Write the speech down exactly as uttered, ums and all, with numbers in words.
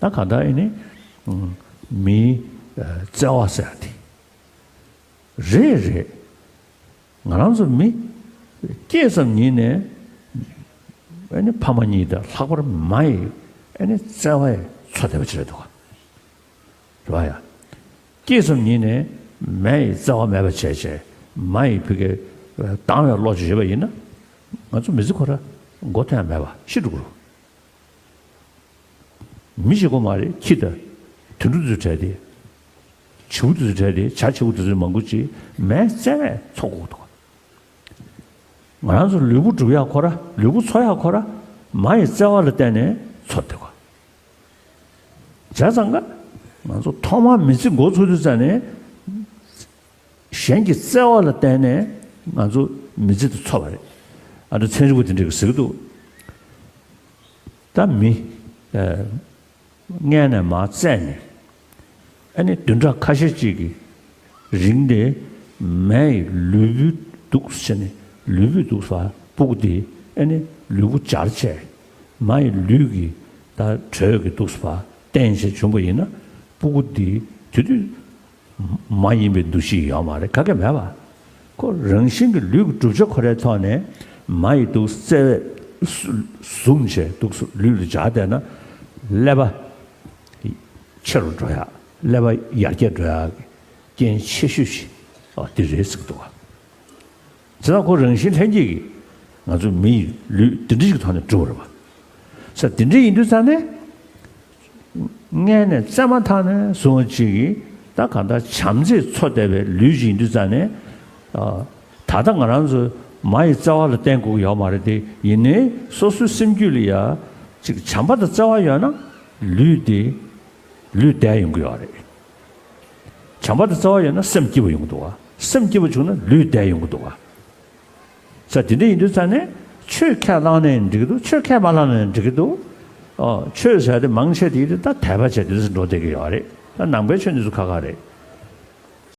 ད་གང་ལྟར་ཨེ་ནི་མིའི་བརྩེ་བ་ཟེར་ཡ་དེ་རེད་རེད། ང་རང་ཚོ་མི་སྐྱེས་ཙམ་ཉིད་ནས་ཨེ་ནི་ཕ་མ་གཉིས་དང་ལྷག་པར་མ་ཡི་ཨེ་ནི་བརྩེ་བས་འཚོ་བསྡད་པ་ཅིག་རེད་འདུག་ག་རེད་བ་ཡ། སྐྱེས་ཙམ་ཉིད་ནས་མ་ཡི་བརྩེ་བ་མེད་པ་བྱས་བྱས་མ་ཡི་ཕ་གི་སྡང་བའི་བློ་ཅིག་ཡོད་པ་ཡིན་ན། ང་ཚོ་མི་ཚེ་ཁོ་ར་མགོ་ཐོན་ཡ་མེད་པ་ཤི་འགྲོ་གི་རེད། མི་ཞིག་གོ་མ་རེད། ཁྱི་དང་དུད་འགྲོ་དེ་ཚོ་བྲལ་ཏེ། བྱིའུ་དེ་ཚོ་བྲལ་ཏེ། བྱ་བྱིའུ་དེ་ཚོ་མང་པོ་ཅིག་མའི་བརྩེ་བས་འཚོ་དགོས་འདུག་ང་རང་ཚོ་ལུས་པོ་སྒྲུབ་ཡག་ཁོ་ར། ལུས་པོ་འཚོ་ཡག་ཁོ་ར། མ་ཡི་བརྩེ་བ་ལ་བརྟེན་ནས་འཚོ་བསྡད་དགོས། བྱས་ཙང་ཀ་ང་ཚོ་ཐོག་མར་མི་ཚེ་འགོ་ཚུགས་དུས་ཙ་ནས། གཞན་གྱི་བརྩེ་བ་ལ་བརྟེན་ནས་ང་ཚོ་མི་ཚེ་འདི་འཚོ་བ་རེད། ཨ་ནི་ཚན་རིག་པ་དེ་འདྲས་ཀྱིས་ཟེར་གྱི་འདུག་ད་མི་ཨ་མངལ་ནས་མར་བཙས་ནས། ཨ་ནི་བདུན་ཕྲག་ཁ་ཤས་ཅིག་གི་རིང་དེ་མའི་ལུས་པོའི་འདུག་ཟེར་ནས། ལུས་པོའི་འདུག་ཟེར་བ་སྤུ་གུ་དེ་ཨ་ནི་ལུས་པོ་འབྱར་བྱས། མ་ཡི་ལུས་ཀྱི་ད་དྲོད་ཀྱི་འདུག་ཟེར་བ་བརྟེན་བྱས་བྱུང་བ་ཡིན་ན། སྤུ་གུ་དེ་དེ་དུས་མ་ཡིན་པའི་འདུ་ཤེས་ཡོད་མ་རེད། ག་གེ་མེད་པ། ཁོ་རང་བཞིན་གྱི་ལུས་ཀྱི་གྲུབ་ཆ་ཁོ་རའི་ཐོག་ནས་མ་ཡི་འདུག་བརྩེ་བས་བཟུང་བྱས་འདུག་ལུས་ལ་འབྱར་བསྡད་ན། ཀླད་པ་ཆེ་རུ་འགྲོ་ཡག་ཀླད་པ་ཡར་རྒྱས་འགྲོ་ཡག་གི་རྐྱེན་ཆེ་ཤོས་ཤིག་ཨ་འདི་རེད་ཟེར་གྱི་འདུག་བ། བྱས་ཙང་ཁོ་རང་བཞིན་ལྷན་སྐྱེས་ཀྱིས་ང་ཚོ་མི་ཡི་ལུས་འདི་འདྲ་ཞིག་གི་ཐོག་ནས་གྲུབ་པ་རེད་བ། ས་འདི་འདྲ་ཡིན་དུས་ཙང་ནས། མངལ་ནས་བཙས་མ་ཐག་ནས་བཟུང་བ་ཅིག་གིས་ད་གང་ལྟར་བྱམས་བརྩེས་འཚོ་བསྡད་པའི་ལུས་ཅིག་ཡིན་དུས་ཙང་ནས། ཨ་ད་ལྟ་ང་རང་ཚོ་མ་ཡི་བརྩེ་བ་ལ་བརྟེན་དགོས་ཀྱི་ཡོད་མ་རེད་དེ། ཡིན་ནའི་སོ་སོའི་སེམས་རྒྱུད་ལ་ཡ་ཅིག་བྱམས་པ་དང་བརྩེ་བ་ཡོད་ན། ལུས་དེ་ལུས་བདེ་ཡོང་གི་ཡོད་རེད། བྱམས་པ་དང་བརྩེ་བ་ཡོད་ན་སེམས་སྐྱིད་པོ་ཡོང་གི་འདུག་བ། སེམས་སྐྱིད་པོ་བྱུང་ན་ལུས་བདེ་ཡོང་གི་འདུག་བ། ས་དེ་འདྲ་ཡིན་དུས་ཙང་ནས་ཆོས་ཁས་བླངས་ནའི་འགྲིག་གི་འདུག་ཆོས་ཁས་མ་བླངས་ནའི་འགྲིག་གི་འདུག་ཨོ་ཆོས་ཟེར་དེ་མང་ཆེ་དེ་ད་དད་པ་བྱས་དེ་འདྲ་འགྲོ་བསྡད་ཀྱི་ཡོད་རེད། ད་ནང་པའི་ཆོས་འདི་ཚོ་ཁག་ཁག་རེད།